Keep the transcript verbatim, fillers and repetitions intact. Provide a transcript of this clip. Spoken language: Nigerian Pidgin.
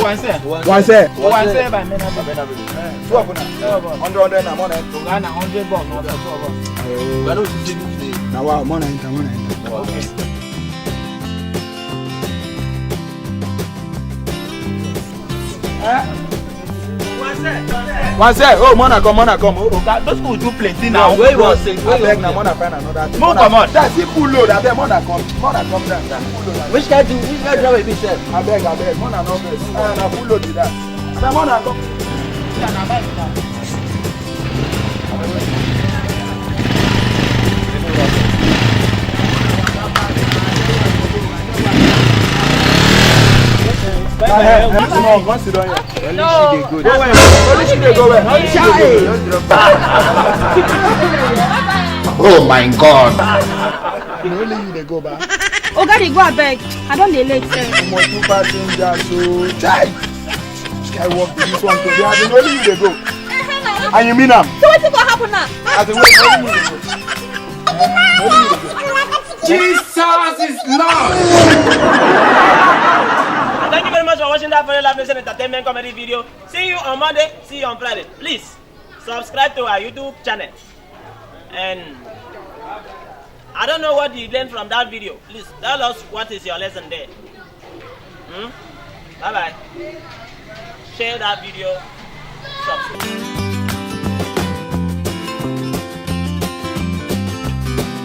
One cent. One cent. One cent by men. Two of una. Two of us. Hundred, hundred na more na. Oga, na hundred bob na for two of us. But no, you dey do today. Na wa, more na enter, more na enter. Okay. Eh? One cent. Oh, more na come, more na come. Oh, Oga, those people too plenty now. Where you wan say? Abeg, na more na find another thing. Move comot. That's it, full load. Abeg, more na come, more na come down. Which kind do, which kind driver be sef? Abeg, abeg, more na no vex. Ah, na full load be that. Abeg, more na come. Eh, eh, eh, small, come sit down here. No. Go where? Only she dey go where? Only she dey go where? Oh my God. Na only you dey go, ba? Oga dey go, abeg. I don dey late sef. Omo, two passengers o. Chai! Which kind work be this one today? I been only you dey go. And you mean am? So wetin go happen now? I say, wait, only you dey go. Only you dey go. Jesus is Lord. Thank you very much for watching that very Live Nation Entertainment comedy video. See you on Monday. See you on Friday. Please subscribe to our YouTube channel. And I don't know what you learned from that video. Please tell us what is your lesson there. Hmm? Bye bye. Share that video. Subscribe.